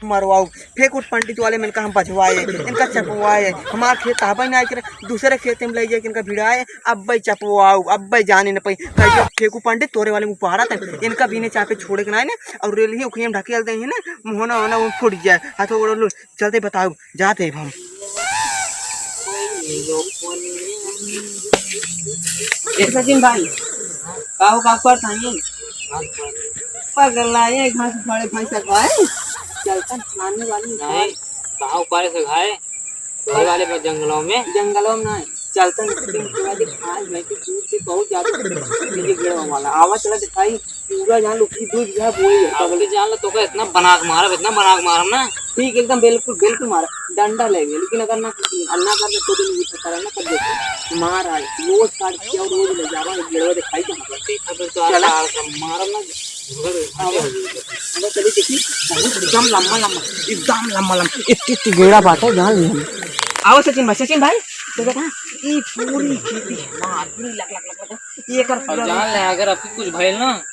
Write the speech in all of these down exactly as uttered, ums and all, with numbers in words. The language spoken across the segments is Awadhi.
मरवाऊ। फेंकू पंडित वाले में इनका हम बजवाए, इनका चपवाए। हमार खेत हबे ना आए के दूसरे खेत में ले जाए के इनका भिड़ाए। अब्बे चपवाऊ, अब्बे जाने न पाई। कह दिया फेंकू पंडित तोरे वाले में उपाड़त है। इनका भी ने चापे छोड़े के ना है ना, और रेल ही उखियम ढकेल दे है ना, मुहना होना वो फूट जाए। हाथों गोड़ लो, चलते बताऊ, जाते हम। ए सचिन भाई, का हो, का करत हई? पगला, ये घास उखाड़े भैंसा खाए। चलता खाने वाली नहीं, कहाँ उखाड़े से खाए? तोरे वाले बा जंगलों में। जंगलों में नहीं, चलता पूरा दिन खाए, भैंस के दूध से बहुत ज्यादा बिजली गिरवा वाला। आवा चला दिखाई। पूरा जान लो कि दू बीघा बोई है। अब तो जान लो, तोका इतना बना के मारब, इतना बना के मारब ना। ठीक, एकदम बिल्कुल, बिल्कुल मारा। डंडा लेगे, लेकिन अगर ना, ना कर दे तो दिन भी पता ना कर दे। मार आए, रोज काट के और रोज ले जावा, गेड़वा दिखाई दे। ठीक है, फिर तो चला। आज मारब ना, घुघर अब, अब चलिए देखी, एकदम लंबा लंबा, एकदम लंबा लंबा, इतनी इतनी गेड़ा बात है, जान ली हम। आओ सचिन भाई, सचिन भाई, तो देखा, ये पूरी खेती हमार, पूरी लग, लग, लग, लग, ये कर अब पूरा जान ले, अगर अब कुछ भइल ना,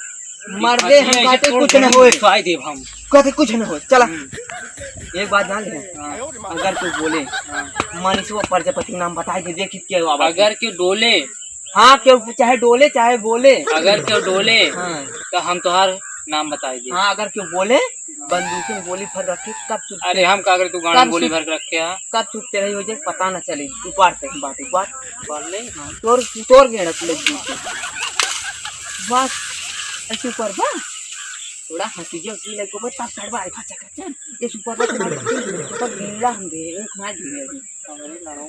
मर्दे, हम ऐसे कहते तोड़ कुछ न होए। दिखाई देब हम। कहते कुछ न होए, चला। हम्म। एक बात जान ले, हाँ। अगर कोई बोले, हाँ। मनीषवा प्रजापति नाम बताए दे, देखी के आवाज। अगर कोई डोले। हाँ, क्यों चाहे डोले, चाहे बोले। अगर क्यों डोले, हाँ। तो हम तोहार नाम बताए दे। हाँ, अगर क्यों बोले, बंदूक में गोली भर रखे, कब चुप अरे, हम का करे, तू गाड़ी में कब गोली चुप भर के रखे है? कब चुप तेरा हो जाए, पता ना चले। उपाड़ से बात, उपाड़। उपाड़ ले। हाँ, तोर, तोर गेड़ा तू लोग दूर से। बस, ऐसे ऊपर बा। थोड़ा हंसी जो की लइको पर तब चढ़वा, अच्छा, अच्छा। ये ऊपर बा, तुम्हारे तो गेड़ा हम दे, एक ना गिरे अभी। अरे, लड़ाऊं।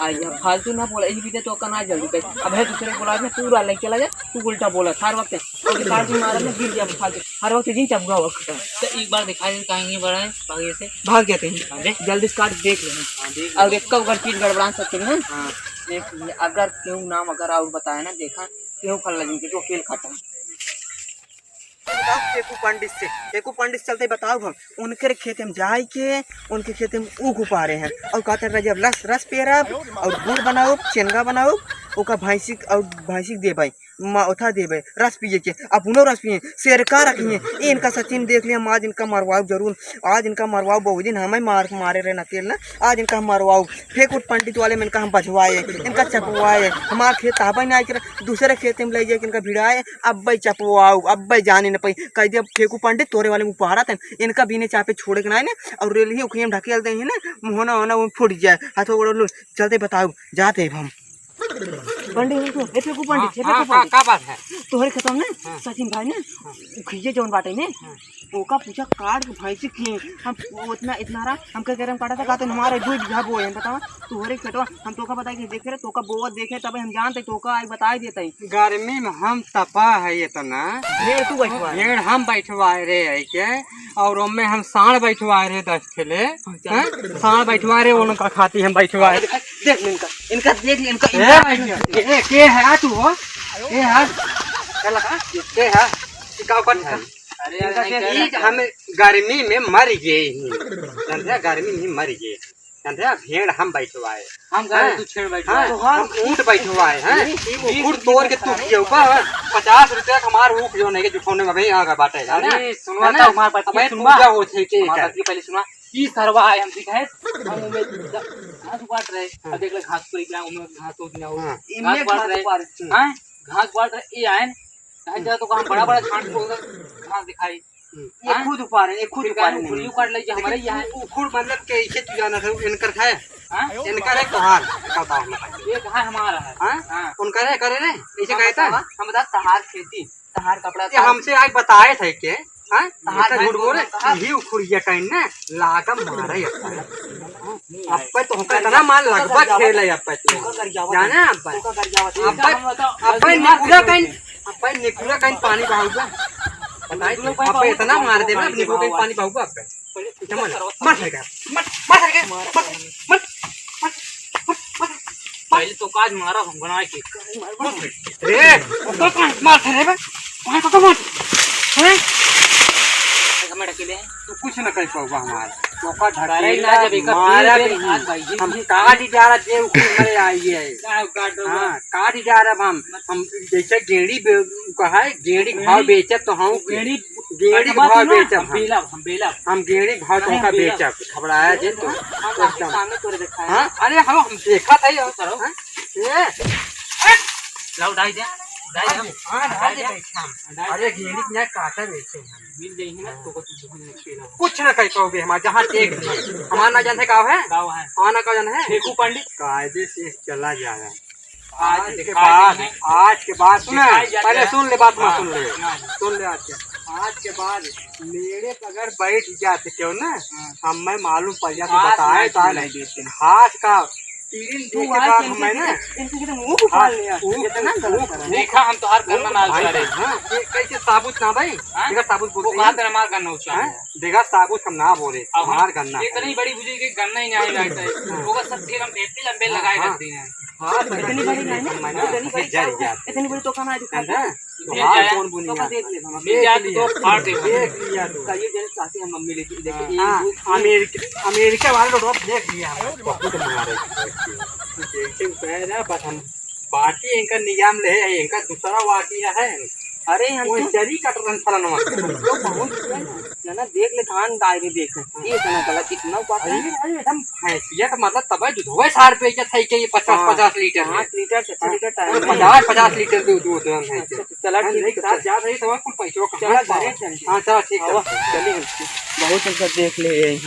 आ, यह फालतू ना बोला, यही बीते तो का ना जल्दी कर। अब है दूसरे को बोला, पूरा लेके चला जा, तू उल्टा बोला हर वक्त। और कार भी मारा ना, गिर गया फालतू, हर वक्त जिन चपका वक्त। तो एक बार दिखा दे, कहीं नहीं बढ़ा है, भाग जैसे। भाग जाते हैं। हाँ, देख। जल्दी से काट देख लेना। हाँ, देख और लो। एक अगर चीज गड़बड़ा सकते हैं। हाँ। देख, अगर क्यों नाम अगर और बताया ना, देखा, क्यों फल लगे, क्यों खेल खाता है। बताओ, फेंकू पंडित से, फेंकू पंडित चलते बताओ हम, उनके खेते में जाए के, उनके खेते में ऊख उपारे हैं और कहते हैं, "जब रस, रस पेरब और गुड़ बनाओ, चेनगा बनाओ, ओका भैंसी क-, और भैंसी के देबै, मा-, ओथा देबै, रस पिए के।" अपनो रस पिए, शेर का रखिए। ए, इनका सचिन देख लिया, हम आज इनका मरवाओ जरूर, आज इनका मरवाओ, बहुत दिन हमें मार, मारे रहे नकेल ना, आज इनका हम मरवाओ। फेंकू पंडित वाले में इनका हम बजवाए, इनका चपवाए, हमार खेत हबे ना आए के दूसरे खेते में ले जाए के इनका भिड़ाए, अब्बे चपवाऊ, अब्बे जाने न पाई। कह दिया, "फेंकू पंडित, तोरे वाले में उपाड़त है, इनका भी ने चापे छोड़े के ना है ना, और रेल ही उखियम ढकेल दे है ना, मुहना होना वो फूट जाए, हाथों गोड़ लो, चलते बताऊ, जाते हम।" पंडित, ए फेंकू पंडित, हाँ, ए फेंकू हाँ, का, पंडित। का बात है? तोहरे खेतवा में ना, हाँ। सचिन भाई ना, हाँ। उखिये जौन बाटे ने, हाँ। ओका पूछा काट के भैंसी की, हम उतना, इतना रहा, हम कह, कह रहे हम काटा था, कहते हमारे दो बीघा बोए हैं, बतावा, तोहरे खेतवा, हम तोका बताई कि देखे रहे, तोका बोवत देखे, तबे हम जानते, तोका आई बताई देते हैं। गर्मी में हम तपा है इतना। भेड़ तू बैठवा है। भेड़ हम बैठवाए रहे है के, और ओमे हम साँड़ बैठवाए रहे दस ठेले। हाँ, चल। हैं? साँड़ बैठवाए रहे, उनका खाती हम बैठवाए। देख ले इनका, इनका देख ले, इनका, ए, इनका ए, के है तू हो? ए, है? चल का? के है? ये का बात है? अरे यार, इनका नहीं देख, कह रहा ये था। हम गर्मी में मर गए ही। समझा? गर्मी में मर गए। समझा? भेड़ हम बैठवाए। हम कह रहे हैं? तू छेड़ बैठवाए। हाँ, हम ऊँट बैठवाए, हैं? नहीं, ये ऊँट तोड़ के तू पियौबा, पचास रुपया का हमार ऊँट जो नहीं के जुठौने में भाई आगा बाटे, है ना? अरे, सुनवा है ना? तो हमार बात अब भाई सुनवा। पूजा होत है के हमार इधर। बात के पहले सुनवा। ई सरवा आए हमसे कहे, हम उमे द-, घास उपाट रहे। हाँ। अब देख ले घास कोई क्या, उमे घास उग ना हो। हाँ। घास इमे उपाट घास रहे। उपाट। हाँ, घास उपाट रहे, ये आए, कहे जा तो काम बड़ा बड़ा छांट को घास दिखाई। हम्म। ये हाँ? खुद उपारे, ये खुद फिर उपारे कहे नहीं। उखुड़ियो काट ले, हमारे लेकिन यहाँ। उ-, उखुड़ मतलब के इसे तू जाना था, इनकर था? हाँ? इनकर है तोहार, बताओ ना। ये कहाँ हमारा है? हाँ? हाँ। उनकर है, करे रे? इसे हम कहता? बतावा, हम बता तहार खेती, तहार कपड़ा, ये तहार हमसे आज बताए थे के? हाँ? तहार इतना भाई झूठ बोले, बोल रहा। यही उखुड़िया कहीं ना, लाका मारा ये। अब पे तो हमका इतना मार लगवा खेल है अब पे तू। जाना अब पे। अब पे, अब पे निकुला कहीं, अब पे निकुला कहीं पानी बहाऊगा। बताए, अब पे इतना मार देना, अब निकुला कहीं पानी बहाऊगा अब पे। मत, मत लगा, मत, मत लगा, मत, मत, मत, मत, मत। पहले तो काज मारा हम बना के। मत लगा। ए, तो कौन मार थे रे बे? कौन तो मत? हैं? हमें ढकेले हैं। तू कुछ न कर पाऊगा हमारा। तोका करे ना ढकेला, जब एक मारा तीन भी। बेर हाथ भाई जी, हम जी। काट ही डारब, जे ऊपर मरे आई है। का काट रहा हाँ, काट ही डारब हम। हम जैसे गेड़ी बे-, कहा है, गेड़ी के भाव गेड़ी, बेचब तो हम गेड़ी गेड़ी के कटवा भाव के ना, बेचब हम हम। बेलब, हम बेलब। हम गेड़ी के भाव नहीं, तोका हम बेलब। बेचब, घबराया जे तो। हम आपके एकदम। सामने तोरे देखा है। हाँ, अरे हम, हम देखा था ही, करो। हाँ? ए, लाओ, डाई दे, डाई दे। हाँ, डाई दे, बैठा हम। डाई दे। अरे गेड़ी के ना काटा बेचे हम। मिल जाई है ना, तो कुछ नहीं छीना। कुछ ना कही पाओगे हमार, जहाँ देख ली। हमार ना जाने का है? का है? हमार ना का जाने है? फेंकू पंडित। कायदे से चला जाए। आज आज के दिखाई बाद, देंगे। आज के बाद सुना, दिखाई जाता पहले है। सुन ले बात, हाँ, सुन ले। हाँ। सुन ले आज के। आज के बाद मेरे पे अगर बैठ जाते क्यों ना, हाँ। हम मैं मालूम पड़ जाते, आज बताए नहीं तो सुनाई देते। घास का तीन तू देखे आज बाद इनके हमें ना। इनके तो मुंह उखाड़ हाँ, लिया। वो, इतना वो, गलत करा। वो, देखा, हम तो हर वो करना ना भाई उचारे। हाँ, ये कैसे साबुत ना भाई? हाँ? देखा साबुत वो बोलते कहा हैं। तेरा मार करना उचारे। हाँ? देखा साबुत हम ना बोले, अब हम हमार गन्ना है। इतनी बड़ी बुजुर्ग के गन्ना ही नहीं बैठा है। हाँ। वो सब फिर हम इतने लंबे हाँ, लगाए हाँ। रखते हैं। हाँ, तो इतनी बड़ी नहीं है, मैंने इतनी बड़ी जर गया। इतनी बड़ी तो कहाँ है, दिखा है ना? दे। तो ये हाल जाए। कौन बुनिया? तो देख ले, हम मिल जाए तो देख लिया। फाड़ दे। देख लिया तू। कहिए जरा चाहते हैं मम्मी लेके, लेके हाँ, ये हाँ, दूध अमेरिका, अमेरिका वाले लोग देख लिया हम। बहुत मारे। जैसे कह रहा, बस हम बाकी इनका निजाम ले है, इनका दूसरा वाकी है। अरे, हम वो तो जरी कट रहे फलाना। हम तो बहुत जना देख ले, धान गाय भी देख। ये इतना गलत, इतना बात अरे, है। अरे, एकदम हैसियत, मतलब, तब दूध होए साठ रुपये का था कि ये पचास, हाँ, पचास लीटर है। पाँच लीटर से छह हाँ, लीटर टाइम वो है। पचास, पचास लीटर दूध, दूध है। अच्छा, अच्छा, चला, हाँ, ठीक है, लेकिन सर। ज्यादा ही तो कुल पैसों का चला, हाथ पावा। घरे चल। हाँ, चला, ठीक है। आवा, चलिए, बहुत अच्छा देख ले यही।